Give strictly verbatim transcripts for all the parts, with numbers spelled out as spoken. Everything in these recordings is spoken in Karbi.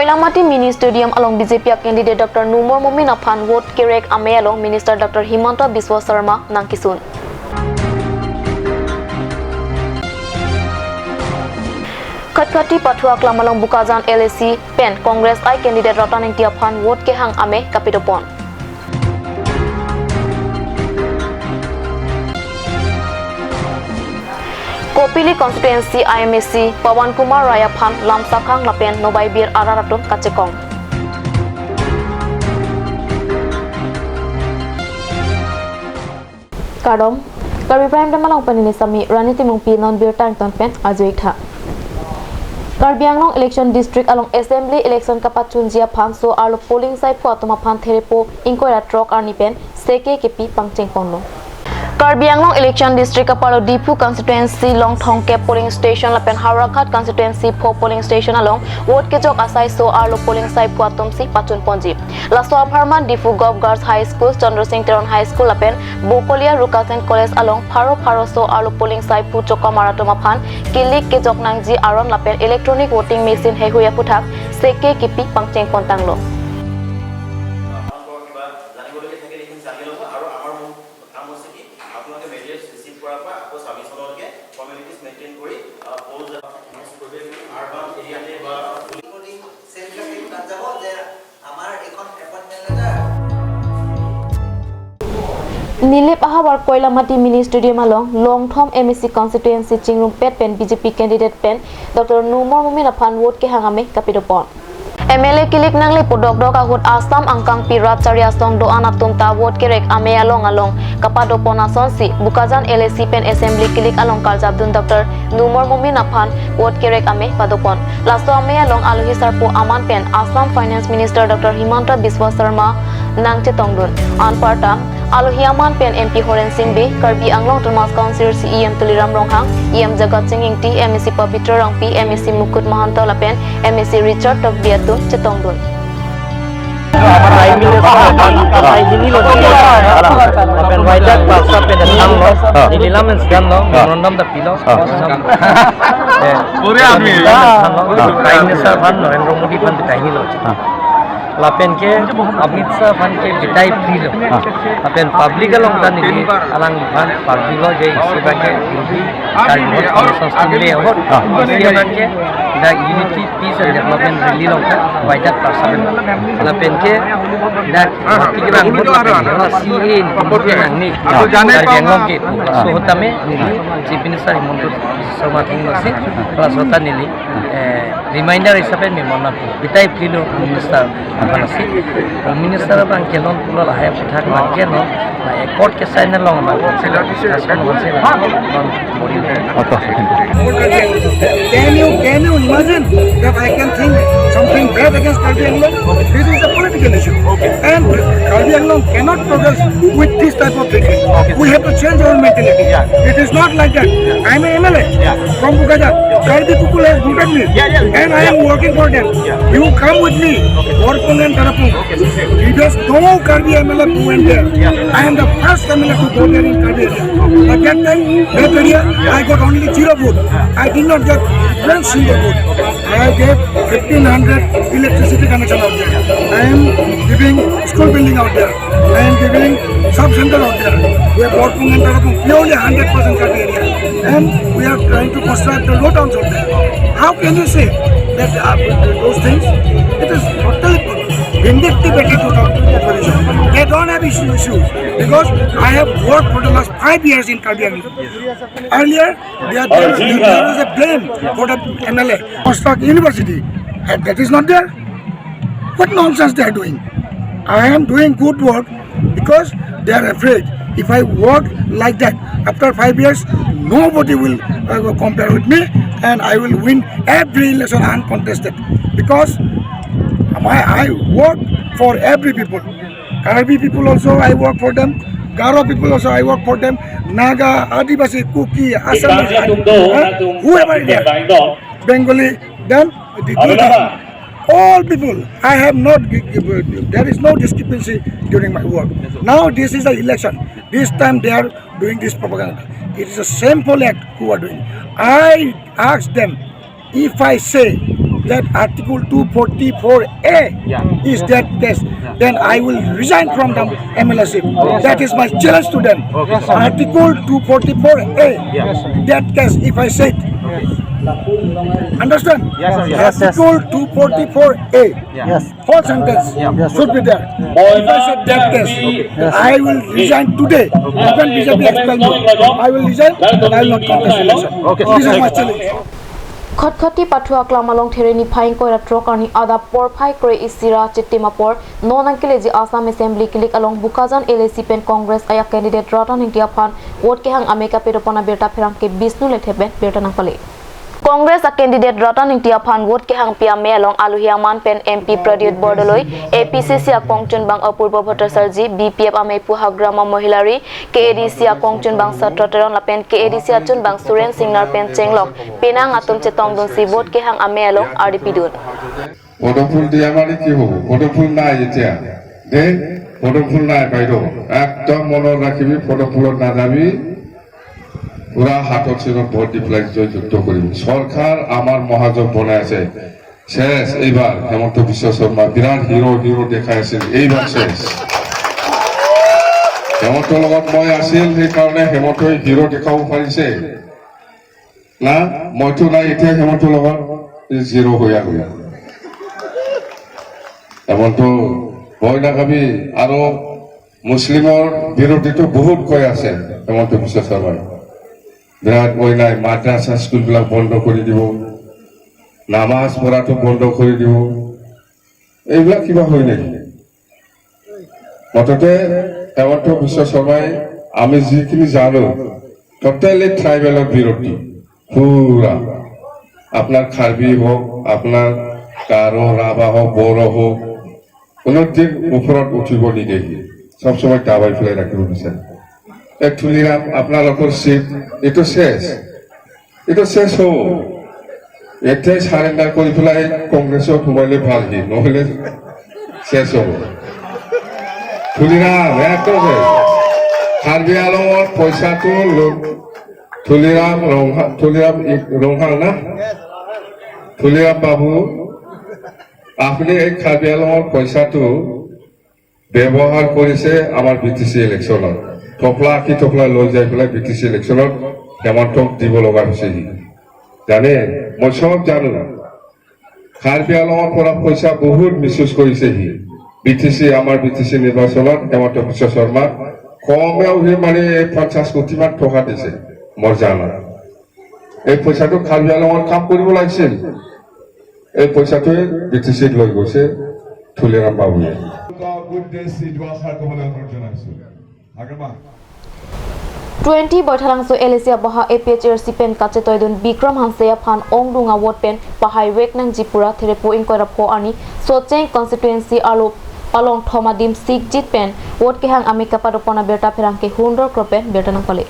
Koilamati Mini Stadium along B J P a candidate Doctor Numal Momin aphan vote kerek amei along Minister Doctor Himanta Biswa Sarma nangkesun. Khatkhati Pathu Aklam along Bokajan L A C pen Congress I candidate Ratan Engti aphan vote kehang amei kapadopon. Kopili constituency I M A C Pawan Kumar Rai aphan lam sakhang lapen nobai bir arat atum kachekong. Kardom, Karbi Prime Time along pini sami Rani Timungpi non birta angton pen arju-ik tha. Karbi Anglong Election District along Assembly Election kapachunji aphan so-arlo polling saiphu atum aphan therepo ingkoi ra throk arni pen seke kepi pangcheng ponlo. Karbi Anglong Election District apar Diphu Constituency Longthong kep polling station lapen Howraghat Constituency pho polling station along vote kejok asai so-arlo polling saiphu atum si pachun ponji. Laso apharman Diphu Govt Girls High School, Chandra Singh Teron High School lapen Bokolia Rukasen College along pharo pharo so-arlo polling saiphu chokamar atum aphan kilik kejok nangji aron lapen electronic voting machine heihui aphuthak seke kepi pangcheng pontanglo. আপোনালোকে materials receive কৰাৰ পৰা আকৌ ছাব্বিছ চনলৈকে formalities maintain কৰি, আহ, polls urban এৰিয়াতে বা চেণ্ট্ৰেল তাত যাব যে আমাৰ এখন appointment letter. Nilip ahavar Koilamati Mini Stadium along Longthom M A C constituency chingrumpet pen B J P candidate pen Doctor Numal Momin aphan vote kehang amei kapadopon. M L A kilik nanglepo dokdok ahut Assam angkangpi rat chari asong do-an atum ta vote kerek amei along along kapadopon asonsi Bokajan L A C pen assembly kilik along karjapdun Doctor Numal Momin aphan vote kerek amei padopon. Laso amei along alohi sarpo aman pen Assam Finance Minister Doctor Himanta Biswa Sarma nangchetongdun. Anparta alohi aman pen M P Horen Sing Bey, Karbi Anglong Autonomous Council C E M Tuliram Ronghang, E M Jagat Sing Engti, M A C Pabitra Rongpi, M A C Mukut Mahanta lapen M A C Richard Tokbi atum chetongdun. Lapen waidak paksa pen datanglo, neli lam pen sedanlo, memorandum ta pilo, Prime Minister aphan, Narendra Modi aphan bithai-lo. Lapen ke Amit Shah aphan ke bithai-philo. Lapen public along ta neli alangphan parjulo je isi abangke Karbi Anglong Autonomous Council le ahut, isi abangke dak unity, peace and development rally along ta waidak paksa pen. Lapen ke dak party kevang ahut lapen ke C A A ni nangne Karbi Anglong ke pu. Laso ahut tame neli Chief Minister Himanta Sarma thengno si, laso ahut ta neli, eh, reminder hisape memorandum bithai-philo Minister aphan si. Minister abangke non pulo lahai aphuthak abangke non, na accord ke sign along abang, discussion abang si non bori. Can you, can you imagine that I can think something bad against Karbi Anglong? This is a political issue. And Karbi Anglong cannot progress with this type of thinking. We have to change our mentality. It is not like that. I am a M L A from Bokajan. Karbi people have voted me. And I am working for them. You come with me. Borpung and Tarapung. There is no Karbi M L A who went there. I am the first M L A to go there in Karbi area. But that time, that area, I got only zero vote. I did not get one single vote. I gave fifteen hundred electricity connection out there. I am giving school building out there. I am giving sub center out there. We have Borpung and Tarapung, purely hundred percent Karbi area. And we are trying to construct the road also there. How can you say that, uh, those things? It is totally vindictive attitude of opposition. They don't have issue, issues because I have worked for the last five years in Karbi Anglong. Earlier, there, there, there was a blame for the M L A. Construct university, and that is not there. What nonsense they are doing? I am doing good work because they are afraid. If I work like that, after five years, nobody will, uh, compare with me, and I will win every election uncontested. Because my, I work for every people. Karbi people also, I work for them. Garo people also, I work for them. Naga, Adivasi, Kuki, Assamese, uh, whoever it is, Bengali, then the, all people, I have not, there is no discrepancy during my work. Now this is the election. This time they are doing this propaganda. It is a shameful act who are doing. I ask them, if I say that Article two forty-four A Yeah. is dead case, Yeah. then I will resign from the M L A ship. Okay. That is my challenge to them. Okay, sir. Article two forty-four A, Yeah. dead case, if I said. Understand? Yes, sir, yes. Yes, yes. Article two forty-four A. Yeah. Yes. Whole sentence Yeah. Yes. should be there. If I said dead case, Yes. I will resign today. Even B J P expel me, I will resign and I will not contest election. Okay, This is my challenge. Khatkhati Pathu Aklam along There niphai ingkoi ra throk arni adap porphai kre-isi ra chitim apor non nangkeleji Assam Assembly kilik along Bokajan L A C pen Congress a candidate Ratan Ingti aphan vote kehang amei kapadopon abirta pherangke Bishnu Lekthe pen birta nangpale. Congress a candidate Ratan Ingti aphan vote kehangpi amei along alohi aman pen M P Pradyut Bordoloi, A P C C akongchunbang Apurba Bhattacharjee, B P F amei pu Hagrama Mohilari, K A D C akongchunbang Satya Teron lapen K A D C achunbang Suren Singnar pen chenglok penang atum chetongdunsi vote kehang amei along ardipidun. পদমফুল দিয়া মানে কি হ'ব? পদমফুল নাই এতিয়া। দে, পদমফুল নাই বাইদেউ। একদম মনত ৰাখিবি, পদমফুলত নাযাবি। পুৰা হাতত চিনত ভোট দি পেলাই জয়যুক্ত কৰিবি। চৰকাৰ আমাৰ মহাজন বনাই আছে। শেষ এইবাৰ। হিমন্ত বিশ্ব শৰ্মা বিৰাট হিৰ' হিৰ' দেখাই আছিল, এইবাৰ শেষ। হিমন্তৰ লগত মই আছিল, সেইকাৰণে হিমন্তই হিৰ' দেখাব পাৰিছে। না, মইতো নাই, এতিয়া হিমন্ত লগত জিৰ' হৈ আহিলে। হিমন্ত ভয় নাখাবি। আৰু মুছলিমৰ বিৰোধীটো বহুত কৈ আছে হিমন্ত বিশ্ব শৰ্মাই। বিৰাট অন্যায়, মাদ্ৰাছা স্কুলবিলাক বন্ধ কৰি দিব, নামাজ পঢ়াটো বন্ধ কৰি দিব। এইবিলাক কিবা হয় নেকি? মুঠতে হিমন্ত বিশ্ব শৰ্মাই আমি যিখিনি জানো, টোটেলি ট্ৰাইবেলৰ বিৰোধী পুৰা। আপোনাৰ কাৰ্বি হওক, আপোনাৰ গাৰো, ৰাভা হওক, বড়ো হওক, কোনো দিন ওপৰত উঠিব নিদিয়ে। সব সময় দাবাই পেলাই ৰাখিব বিচাৰে। এ, তুলিৰাম, আপোনালোকৰ চিট এইটো শেষ, এইটো শেষ হ'ব। এতিয়া চাৰেণ্ডাৰ কৰি পেলাই কংগ্ৰেছত সোমালে ভালহি, নহ'লে শেষ হ'ব। তুলিৰাম, একদম শেষ। কাৰ্বি আংলঙৰ পইচাটো ল-, তুলিৰাম ৰংহা-, তুলিৰাম ই-, ৰংহাং না? তুলিৰাম বাবু, আপুনি এই কাৰ্বি আংলঙৰ পইচাটো ব্যৱহাৰ কৰিছে আমাৰ বি টি চি ইলেকশ্যনত। থপলা কি থপলা লৈ যাই পেলাই বি টি চি ইলেকশ্যনত হিমন্তক দিব লগা হৈছে সি। জানে, মই চব জানো। কাৰ্বি আংলঙৰ পৰা পইচা বহুত মিছইউজ কৰিছে সি। বি টি চি, আমাৰ বি টি চি নিৰ্বাচনত হিমন্ত বিশ্ব শৰ্মা কমেও সি মানে পঞ্চাশ কোটি মান টকা দিছে, মোৰ জানা। এই পইচাটো কাৰ্বি আংলঙত কাম কৰিব লাগিছিল। এই পইচাটোৱে বি টি চিত লৈ গৈছে তুলিৰাম বাবুৱে। গুড ডে চিট ৱাকাৰ ক'বলৈ অনুৰোধ জনাইছো। আগেমা। Twenty Baithalangso L A C abaha A P H L C pen kachetoidun Bikram Hanse aphan ongdung a-vote pen pahai vek nangji pura Therepo ingkoi ra pho arni Socheng constituency alo along thom adim sikjit pen vote kehang amei kapadopon abirta pherangke hundor kro pen birta nangpale.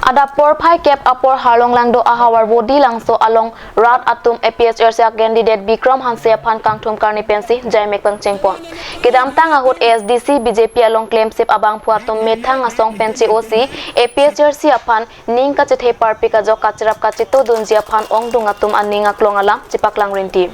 Adap porphai kep apor Harlong Langdo ahavar Vodi Langso along rat atum A P H L C a-candidate Bikram Hanse aphan kangthum karni pensi jaimek pangchengpon. Kedamtang ahut A S D C B J P along klemsip abangphu atum methang asong pen che-osi A P H L C aphan ning kachethe parpik ajok kacherap kachetodunji aphan ongdung atum aning aklong alam chepaklang rinti.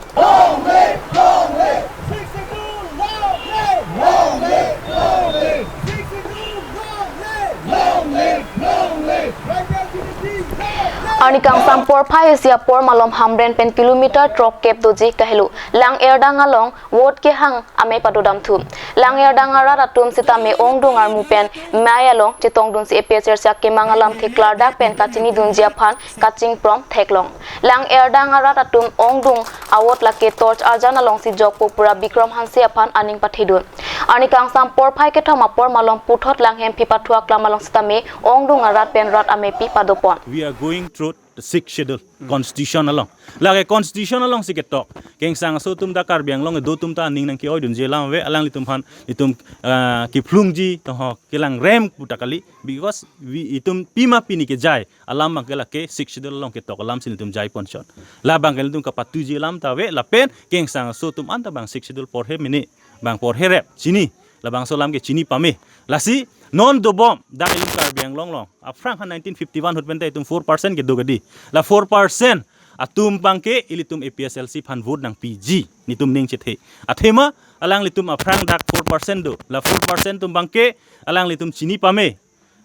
Arni kangsam porphai isi apor malom Hamren pen kilometer throk kep doji kahelo Lang-erdang along vote kehang amei padodamthu. Lang-erdang arat atum sitame ongdung armu pen mei along chetongdunsi A P H L C akemang alamthe klardak pen kachinidunji aphan kachingprom theklong. Lang-erdang arat atum ongdung a-vote lake torch arjan alongsi jokpo pura Bikram Hanse aphan aning pathedun. Arni kangsam porphai kethom apor malom puthot Langhemphi Pathu Aklam along sitame ongdung arat pen rat ameipi padopon. We are going through the sixth schedule constitution along. Lake constitution alongsi ketok. Kengsang aso atum ta Karbi Anglong kedo atum ta aning nangke-oidunji alam ave, alanglitum aphan itum, ah, kephlungji toho kelangrem puta kali, because we itum pima pini kejai alam abangke lake sixth schedule along ketok alamsi nelitum jaiponchot. Labangke nelitum kapatuji alam ta ave, lapen kengsang aso atum anta bang sixth schedule porhe mene, bang porhe rep chini, labangso alam ke chini pame. Lasi non dobom dak itum Karbi Anglong along aphrang ha nineteen fifty-one ahut pen ta itum four percent kedo kedi. La four percent atum abangke ilitum A P H L C aphan vote nangpiji, netum ning chethe. Athema alanglitum aphrang dak four percent do, la four percent atum abangke alanglitum chini pame.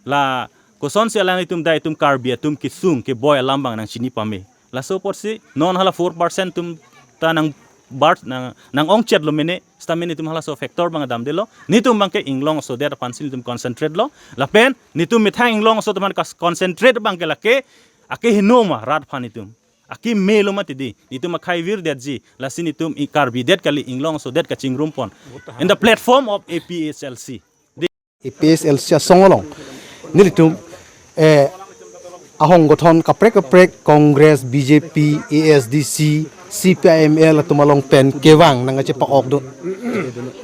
La kosonsi alanglitum dak itum Karbi atum kesung keboi alam abang nangchini pame. Laso apotsi non hala four percent atum ta nang bar nang nang-ongchetlo mene, seta mene netum halaso factor abang damdelo. Netum abangke inglong aso det aphansi netum concentrate lo. Lapen netum methang inglong aso atum aphan kas-, concentrate abangke lake akeheno ma rat aphan netum. Akemelo mati di. Netum akhai virdetji. Lasi netum i Karbi det kali, inglong aso det kachingrumpon. In the platform of A P H L C. A P H L C asong along nelitum, eh, ahong gothon kaprek kaprek, Congress, B J P, A S D C, C P I M L atum along pen kevang nangkachepa-okdun.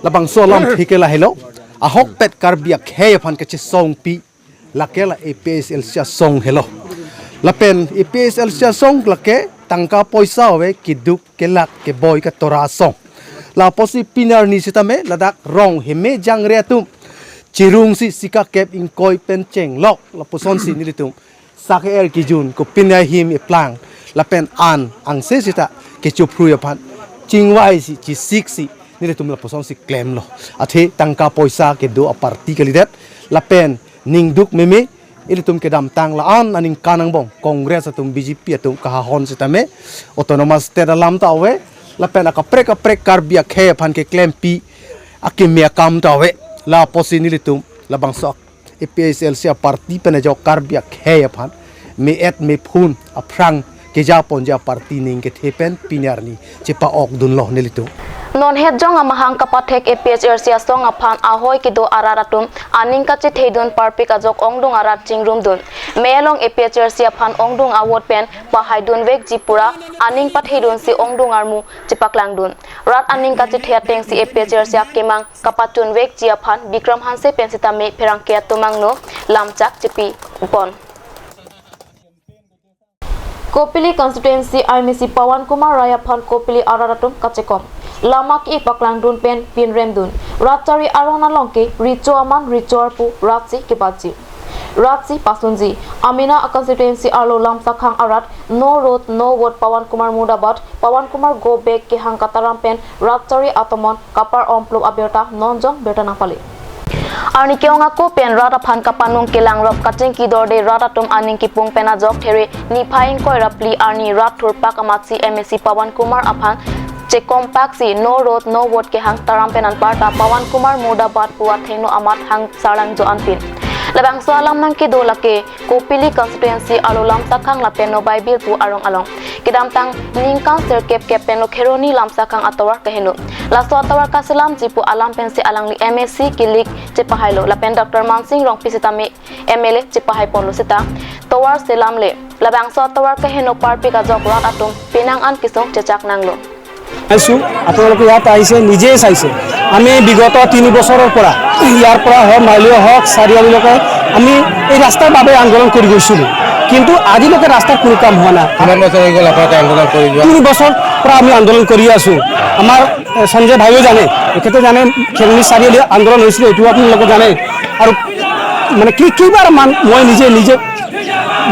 Labangso alamthe ke lahelo, ahokpet Karbi akhei aphan kachesongpi, lake la A P H L C asong helo. Lapen A P H L C asong lake tangka poisa ave, keduk kelak keboi katora asong. Lapusi pini arni sitame ladak rong heme jangre atum chirungsi sika kep ingkoi pen chenglok lapusonsi nelitum sak er kijun, kopine ahim eplang lapen an angse seta kechophrui aphan chingvaisi, chisiksi nelitum lapusonsi klemlo. Athe tangka poisa kedo aparty kalidet lapen ningduk meme, ilitum kedamtang la-an aningkan angbong Congress atum, B J P atum kahahon sitame autonomous state alam ta ave, lapen akaprek kaprek Karbi akhei aphan keklempi akeme akam ta ave. Lapusi nelitum labangso A P H L C aparty pen ajok Karbi akhei aphan me-et mephun aphrang kejaponji aparty ning kethe pen pini arni chepa-okdunlo nelitum. Non hetjong amahang kapathek A P H L C asong aphan ahoi kedo arat atum aning kachethedun parpik ajok ongdung arat chingrumdun. Me along A P H L C aphan ongdung a-vote pen pahaidunvekji pura aning pathedunsi ongdung armu chepaklangdun. Rat aning kachethe atengsi A P H L C akemang kapachunvekji aphan Bikram Hanse pen sitame pherangke atum angno lamchak chepipon. Kopili constituency M A C Pawan Kumar Rai aphan Kopili arat atum kachekom. Lama ke paklangdun pen pinremdun. Rat chari aron along ke recho aman recho arpu ratsi kebaji, ratsi pasunji. Amena a-constituency arlo Lamsakhang arat no road no vote, Pawan Kumar murdabad, Pawan Kumar go back kehang kataram pen rat chari atomon kapar omplop abirta non jong birta nangpale. Arni ke-ong ako pen rat aphan kapanung kelangrop kachingki dorde rat atum aning kipung pen ajok there niphai ingkoi ra phli arni rat thurpak amatsi M A C Pawan Kumar aphan chekompaksi no road no vote kehang taram pen anparta Pawan Kumar murdabad pu athengno amat hang sarlang jo-anpin. Labangso alam nangkedo lake Kopili constituency arlo Lamsakhang lapen Nobai Birpu arong along. Kedamtang ningkan sirkep kep pen lo Kheroni Lamsakhang atovar kaheno. Laso atovar kaselamji pu alam pensi alangli M A C kilik chepahailo lapen Doctor Mansing Rongpi sitame M L A chepahaiponlo seta tovar selamle. Labangso atovar kaheno parpik ajok rat atum penang an kesung chechak nanglo. আছো, আপোনালোকে ইয়াত আহিছে, নিজে চাইছে। আমি বিগত তিনি বছৰৰ পৰা ইয়াৰ পৰা হওক, মাইলিয়ে হওক, চাৰিআলিলৈকে আমি এই ৰাস্তাৰ বাবে আন্দোলন কৰি গৈছিলোঁ, কিন্তু আজিলৈকে ৰাস্তাৰ কোনো কাম হোৱা নাই। কিমান বছৰ হৈ গ'ল আপোনালোকে আন্দোলন কৰি যোৱা? তিনি বছৰ পৰা আমি আন্দোলন কৰি আছোঁ। আমাৰ, এ, সঞ্জয় ভাইও জানে, তেখেতে জানে, খেলনি চাৰিআলি আন্দোলন হৈছিলে, এইটো আপোনালোকে জানে। আৰু মানে কি, কিবাৰ মান মই নিজে, নিজে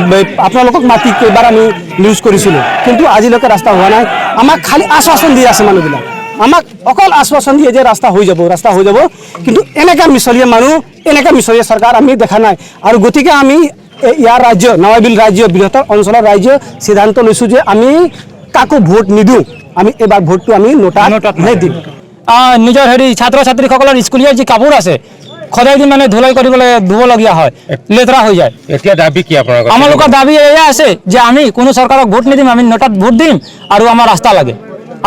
বে-, আপোনালোকক মাতি কেইবাৰ আমি নিউজ কৰিছিলোঁ, কিন্তু আজিলৈকে ৰাস্তা হোৱা নাই। আমাক খালি আশ্বাসন দি আছে মানুহবিলাক, আমাক অকল আশ্বাসন দিয়ে যে ৰাস্তা হৈ যাব, ৰাস্তা হৈ যাব, কিন্তু এনেকা মিছলীয়া মানুহ, এনেকা মিছলীয়া চৰকাৰ আমি দেখা নাই। আৰু গতিকে আমি এ-, ইয়াৰ ৰাইজে, নৱাইবিল ৰাইজে, বৃহত্তৰ অঞ্চলৰ ৰাইজে সিদ্ধান্ত লৈছোঁ যে আমি কাকো ভোট নিদিওঁ, আমি এইবাৰ ভোটটো আমি নোটাত নোটাত নিদিম। আহ, নিজৰ হেৰি ছাত্ৰ ছাত্ৰীসকলৰ স্কুলীয়া যি কাপোৰ আছে, সদায় দিন মানে ধুলাই কৰিবলৈ ধুবলগীয়া হয়, লেতেৰা হৈ যায়। এতিয়া দাবী কি আপোনালোকৰ? আমালোকৰ দাবী এয়া আছে যে আমি কোনো চৰকাৰক ভোট নিদিম, আমি নোটাত ভোট দিম আৰু আমাৰ ৰাস্তা লাগে।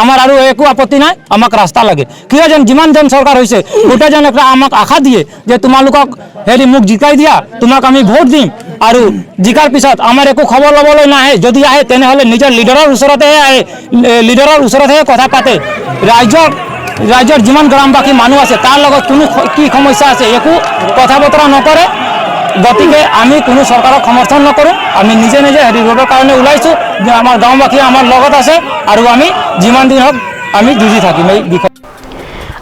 আমাৰ আৰু একো আপত্তি নাই, আমাক ৰাস্তা লাগে। কিয় যেন যিমান যেন চৰকাৰ হৈছে, গোটেই যেন একটা আমাক আশা দিয়ে যে তোমালোকক হেৰি মোক জিকাই দিয়া, তোমাক আমি ভোট দিম আৰু জিকাৰ পিছত আমাৰ একো খবৰ ল'বলৈ নাহে। যদি আহে, তেনেহ'লে নিজৰ লিডাৰৰ ওচৰতেহে আহে, এ, লিডাৰৰ ওচৰতহে কথা পাতে। ৰাইজৰ, ৰাইজৰ যিমান গ্ৰামবাসী মানুহ আছে, তাৰ লগত কোনো খ-, কি সমস্যা আছে, একো কথা বতৰা নকৰে। গতিকে আমি কোনো চৰকাৰক সমৰ্থন নকৰোঁ। আমি নিজে নিজে হেৰি ৰোডৰ কাৰণে ওলাইছোঁ যে আমাৰ গাঁওবাসী আমাৰ লগত আছে আৰু আমি যিমান দিন হওক আমি যুঁজি থাকিম এই বিষয়ে।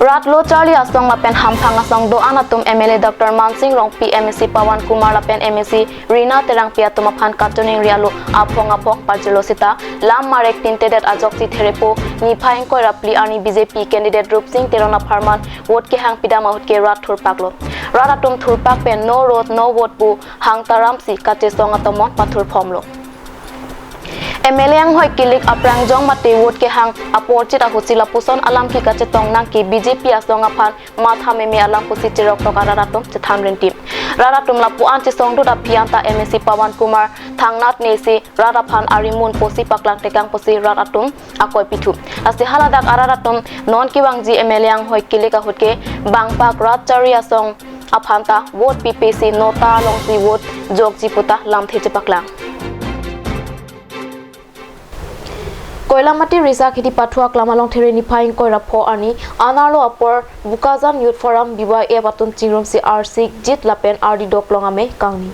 Rat lo charli asong lapen hamphang asong do-an atum M L A Doctor Mansing Rongpi, M A C Pawan Kumar lapen M A C Rina Terangpi atum aphan kachiningri alo aphong aphong pajirlo seta lam marek tintedet ajoksi therepo niphai ingkoi ra phli arni B J P candidate Rupsing Teron apharman vote kehang pidam ahut ke rat thurpaklo. Rat atum thurpak pen no road no vote pu hang taramsi kachesong atomon pathurphomlo. M L A anghoi kilik aprangjong mate vote kehang apor chit ahutsi lapuson alam ke kachetong nang ke B J P asong aphan matha meme alam pusi cherok tok arat atum chethan rintim. Rat atum lapu-an chesongdut aphi anta M A C Pawan Kumar thangnat nesi rat aphan arimun pusi paklang tekang pusi rat atum akoi pithu. Lasi haladak arat atum non kevangji M L A anghoi kilik ahut ke bangpak rat charli asong aphanta vote pipe si nota alongsi vote jokji puta lamthe chepaklang. Koilamati Risakhidi Pathu Aklam along there niphai ingkoi ra pho arni anerlo apor Bokajan Youth Forum B Y F atum chingrumsi arsik jit lapen ardi doklong amei kangni.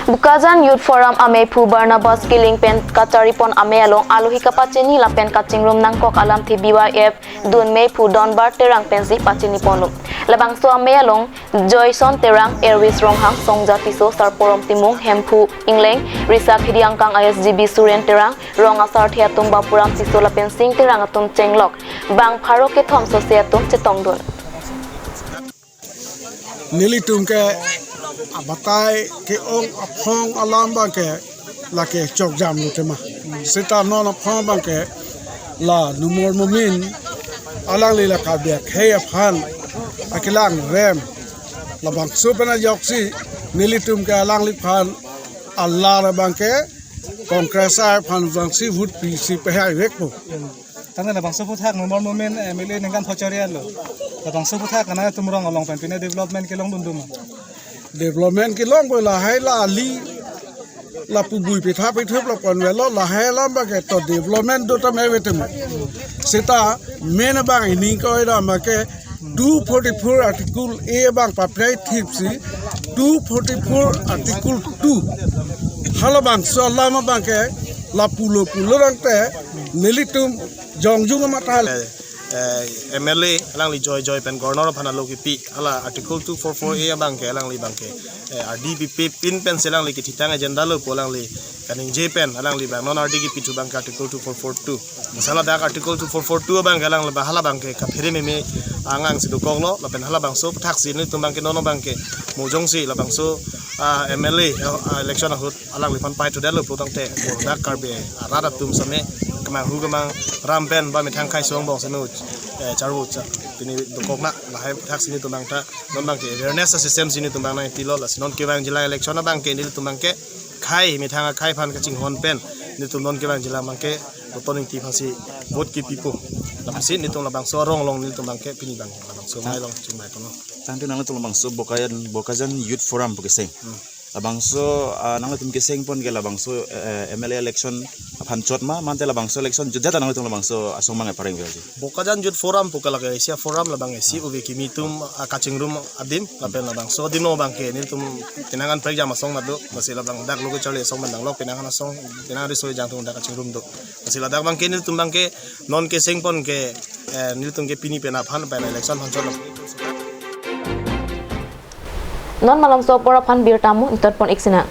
Bokajan Youth Forum ameiphu Barnabas Killing pen kacharipon amei along alohi kapachini lapen kachingrum nangkok alamthe B Y F dun meiphu Donbar Terang pensi pachiniponlo. Labangso amei along Joyson Terang, Erwis Ronghang, Songja Tisso, Sarporom Timung, Hemphu Ingleng, Risakhidi angkang I S G B Suren Terang, rong asarthe atum Bapuram Tisso lapen Sing Terang atum chenglok bang pharo kethom sose atum chetongdun. Nelitum ke abatai ke-ong aphong alam abang ke lake chokjamlo tema. Seta non aphong abang ke la Numol Momin alangli la Karbi akhei aphan akelang rem. Labangso pen ajoksi nelitum ke alangliphan alar abang ke Congress aphan jangsi vote pisi pehai vekpo. Tangte labangso aphuthak Numol Momin M L A ningkan pho chari-etlo. Labangso aphuthak nangtum rong along pen pine development kelongdundun ma? Development kelongpo, lahai la ali lapu bui pitha pithup lapu-an avelo, lahai alam abang ke to development do tame ave tema. Seta main abang ining ko ida abang ke two forty-four Article A abang paprei thipsi two forty-four Article two halabangso alam abang ke lapulo pulo tangte nelitum jongjung amat hal. Eh, M L A alangli joi joi pen Governor aphan alo kipi hala Article two forty-four A abang ke alangli abang ke, eh, ardi pipe pin pensi alangli kethitang agenda lo pu alangli kaningje pen alangli abang non ardi kipithu abang ke Article two forty-four two. Masa ladak Article two forty-four two abang ke alangli abang halabang ke kaphere meme angang si dokoklo lapen halabangso aphuthak si nelitum abang ke non abang ke mo jongsi labangso, ah, M L A, ah, election ahut alangliphan paithu detlo pu tangte dak Karbi arat atum same kemanghu kemang ram pen ba methang khai song bong same, eh, charvo cha pini dokok na lahai aphuthak si nelitum abang ta non abang ke awareness system si nelitum abang nangpilo, lasi non kevang jilang election abang ke nelitum abang ke khai methang akhei aphan kachinghon pen nelitum non kevang jilang abang ke Boton Ingti aphansi vote kepipo. Lapusi nelitum labangso arong along nelitum abang ke pini abang labangso amei along chingvai kono. Tangte nangtum labangso Bokajan, Bokajan Youth Forum pu keseng. Hmm. Labangso, ah, nangtum keseng pon ke labangso, eh, M L A election aphan chot ma, mate labangso election jutdet nangtum labangso asong abang pareng verji. Bokajan Youth Forum pu ke lake Asia Forum labang isi uve kimi atum, ah, kachingrum adim, lapen labangso adim along abang ke nelitum penang an prekjam asong madu, lasi labang dak lo kecharli asong mandang lok penang an asong, penang riso ejang atum dak kachingrum do. Lasi ladak abang ke nelitum abang ke non keseng pon ke, eh, nelitum ke pini pen aphan pen election aphan chot lo. Non malomso apor aphan birta mo inton pon ik sina.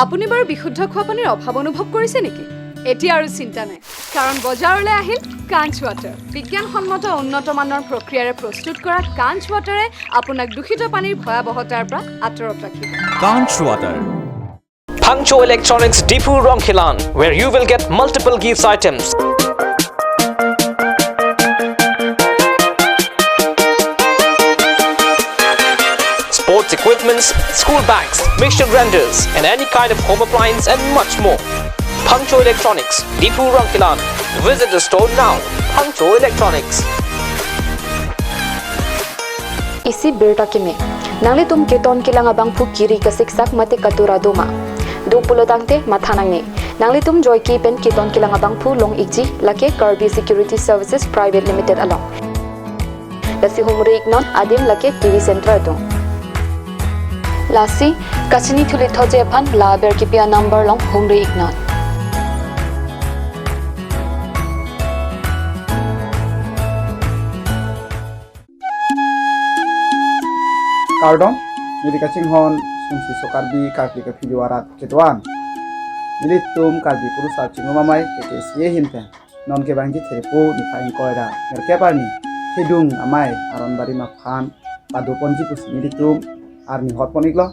আপুনি বাৰু বিশুদ্ধ খোৱা পানীৰ অভাৱ অনুভৱ কৰিছে নেকি? এতিয়া আৰু চিন্তা নাই, কাৰণ বজাৰলৈ আহিল কাঞ্চ ৱাটাৰ। বিজ্ঞানসন্মত উন্নত মানৰ প্ৰক্ৰিয়াৰে প্ৰস্তুত কৰা কাঞ্চ ৱাটাৰে আপোনাক দূষিত পানীৰ ভয়াৱহতাৰ পৰা আঁতৰত ৰাখিব। Kanch Water. Phangcho Electronics Diphu Rongkhelan, where you will get multiple gifts items. Sports equipments, school bags, mixture grinders, and any kind of home appliance and much more. Phangcho Electronics, Diphu Rongkhelan. Visit the store now. Phangcho Electronics. Isi birta kimi. Nanglitum keton kelang abangphu kiri kasiksak mate katura doma. Do pulo tangte matha nangne. Nanglitum joike pen keton kelang abangphu long ikji lake Karbi Security Services Private Limited along. Lasi humri iknon, adim lake T V Center atum. Lasi kachini thuli thoje aphan la aber kipi a number along humri iknon. Kardom, neli kachinghon Sumsi Sokarbi, Karbi Kaphijo arat kedoan. Nelitum Karbi Kurusar Chingrum Amei, K K C A ahin pen non kevangji Thre Niphai ingkoi ra nerkep arni Thedung Amei aron barim aphan padoponji pusi nelitum arni hotpon-iklo.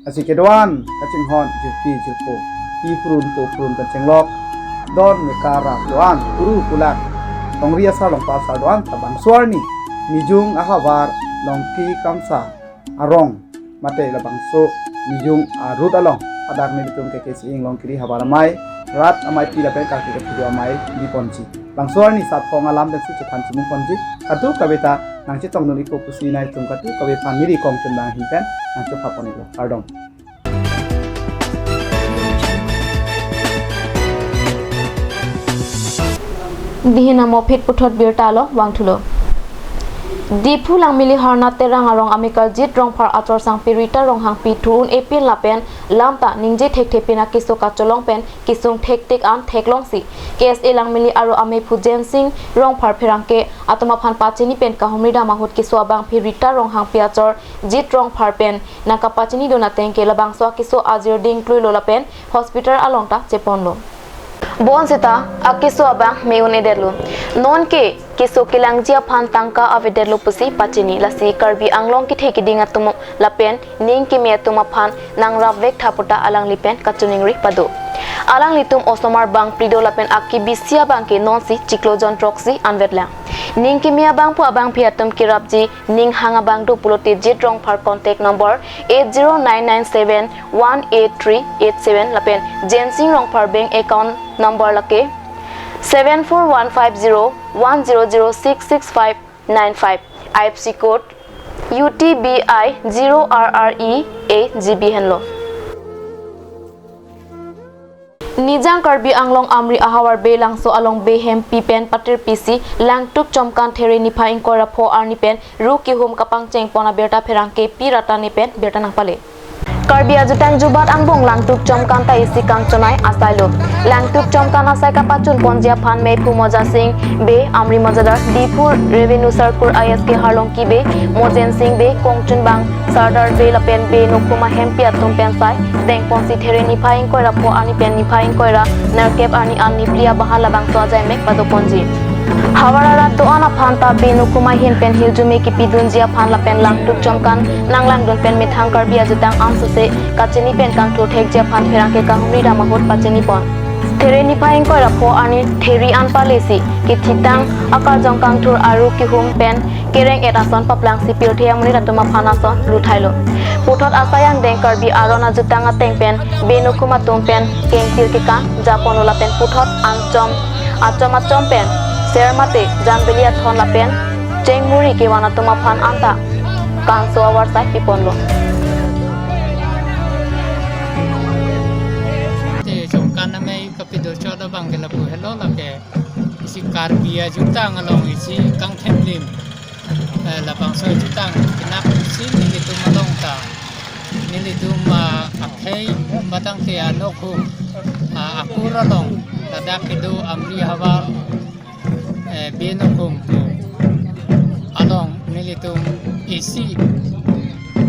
Lasi kedoan kachinghon jirpi jirpo, pi phurun po phurun kachenglok, don mekar rat doan, kuru kulak, longri asar longpa asar doan ta bangso arni Mijung ahavar Longki Kamsa arong mate labangso Mijung arut along hadak nelitum K K C A Inglong Kiri Havar Amei, Rat Ameipi lapen Karbi Kaphijo Amei diponji. Bangso arni sarpong alam pensi chethan chimungponji. Kadokave ta nangchetongdun-ikpo pusi nangtum kadokave aphan neli kongchun bang ahin pen nangchepha pon-iklo. Kardom. Dihin amo phit puthot birta along vangthulo. Diphu Langmili Harnath Terang arong amekar Jit Rongphar achor sangpi Rita Ronghangpi thu un-epin lapen lam ta ningje thekthepin akeso kacholong pen kesung thektik an theklongsi K S A Langmili aro amephu Jensing Rongphar pherangke atum aphan pachini pen kahumri dam ahut keso abangpi Rita Ronghangpi achor Jit Rongphar pen nangkapachinidun ateng ke labangso akeso ajir dingkluilo lapen hospital along ta cheponlo. Bonseta akeso abang me un-edetlo. Non ke keso kelangji aphan tangka avedetlo pusi pachini, lasi Karbi Anglong kethe keding atum lapen ning keme atum aphan nangrapvek tha pu ta alangli pen kachiningri pado. Alanglitum osomar bangphli do lapen akebisi abang ke nonsi chiklo jon throksi anvetlang. Ning keme abangphu abangphi atum kerapji ning hang abang do pulote Jit Rongphar contact number eight zero nine nine seven one eight three eight seven lapen Jensing Rongphar bank account number lake seven four one five zero one zero zero six six five nine five, I F S C code U T B I zero R R E A G B henlo. Nijang Karbi Anglong Amri ahavar Belangso along Behempi pen patirpisi Langtuk Chomkan There niphai ingkoi ra pho arni pen ru kehum kapangcheng pon abirta pherangke Pi Ratani pen birta nangpale. Karbi ajutang jubat angbong Langtuk Chomkan ta isi kangchonai asailo. Langtuk Chomkan asai kapachun ponji aphan mephu Moja Sing Bey, Amri Mojadar, Diphu Revenue Circle I S K Harlongki Bey, Mojen Sing Bey, kongchun bang Sardar Bey lapen Bey Nokhuma Hempi atum pen sai dengponsi There niphai ingkoi ra pho arni pen niphai ingkoi ra nerkep arni an niphli abahar labangso ajai mek padoponji. Havar arat doan aphan ta Bey Nokhuma ahin pen hirjume kipidunji aphan lapen Langtuk Chomkan nanglangdun pen methang Karbi ajutang ansose kachini pen kangthur thekji aphan pherangke kahumri dam ahut pachini pon. There niphai ingkoi ra pho arni There an palesi kethitang akarjong kangthur aru kehum pen kereng-et ason paplangsi pirthe amonit atum aphan ason luthailo. Puthot asai angdeng Karbi aron ajutang ateng pen Bey Nokhuma atum pen kengtir kekang japonlo lapen puthot anchom achom achom pen ser mate janbeli athon lapen chengmuri kevan atum aphan anta kanso avarsai piponlo. Te Chomkan amei kapido chot abang ke lapu helo lake isi Karbi ajutang along isi kangthemlim, eh, labangso ajutang kenak isi nelitum along ta nelitum, ah, akhei batang ke anokhum, ah, akur along ladak kedo Amri havar, eh, Bey Nokhum pu along nelitum isi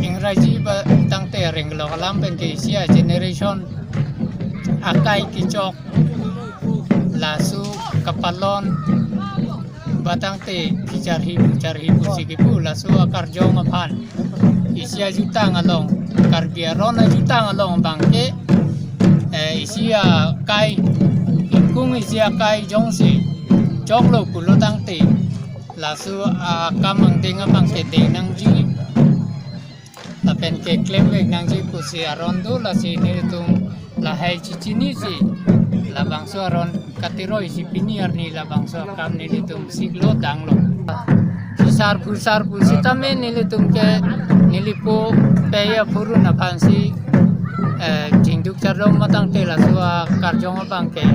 Ingraji batang te ringlok alam pen ke isi a generation akai kechok laso kapalon batang te kecharhi pu charhi pusi kipu laso akarjong aphan isi ajutang along, Karbi aron ajutang along abang ke, eh, isi akai, ingkung isi akai jongsi choklo pulo tangte laso akam angdeng abang ke deng nangji lapen keklemvek nangji pusi aron do, lasi nelitum lahai chechinisi labangso aron katiroi si pini arni labangso akam nelitum siklo danglo. Si sarpu sarpu sitame nelitum ke nelipo pei aphurun aphansi, eh, chingduk chardom batang te laso akarjong abang ke,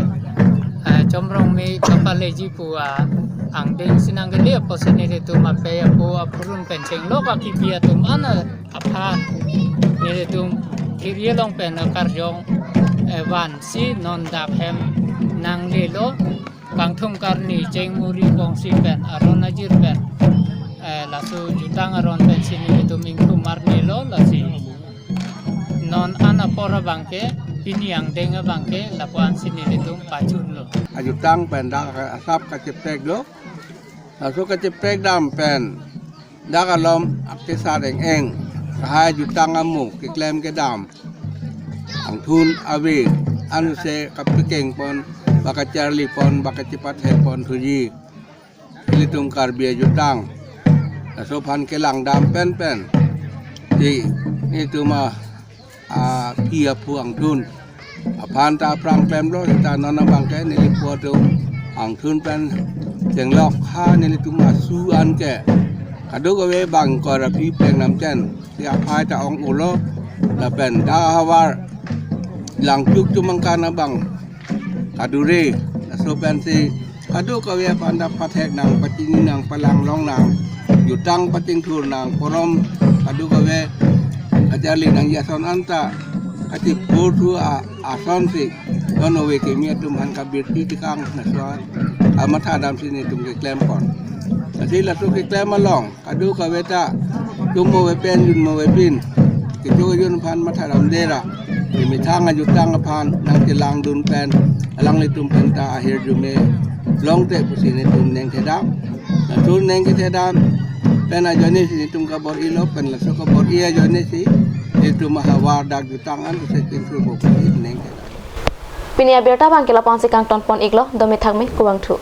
eh, chomrong me kapaleji pu angdeng si nangkele apotsi nelitum apei apo aphurun pen chenglok akipi atum an aphan nelitum There along pen akarjong, eh, vansi non dak hem nanglelo, kangthum karni chengmuri kongsi pen aron ajir pen, Eh, laso jutang aron pensi nelitum ingthum arni lo, lasi non an apor abangke, pini angdeng abangke, lapu-an si nelitum pachunlo. Ajutang pen dak asap kachepek lo. Laso kachepek dam pen dak alom akesar eng-eng, lahai jutang amu keklem kedam, angthun ave, anuse kapekeng pon, ba kacharli pon, ba kachepathek pon thuji ilitum Karbi ajutang. Laso aphan kelang dam pen pen, di itum a, a, pi aphu angthun aphan ta aphrang klemlo, ta non abangke neli pu atum angthun pen chenglok ha nelitum asu anke kadokave bang kor aphi peng namten, si aphai ta ong-olo, lapen dak ahavar langchuk chumangkan abang kadure, laso pensi kadokave aphan ta pathek nang, pachini nang, palanglong nang, jutang pachingthur nang, porom kadokave kacharli nangji ason anta kachiphur thu a, asonsi non ove kimi atum aphan kabirti tikang laso amatha damsi nelitum keklem pon. Lasi laso keklem along kadokave ta, tum mo ave pen, jun mo ave pin, kecho kejun aphan matha damde ra, methang ajutang aphan nangkelangdun pen, alanglitum pen ta ahirjume longte pusi nelitum neng thedam. Latum neng kethedam pen ajoine si nelitum kabor-ilo, pen laso kabor-i ajoine si nelitum ahavar dak jutang an pusi chingthurpo pusi neng thedam. Pini abirta abangke lapu-ansi kangton pon-iklo, dome thakme, kubang thu.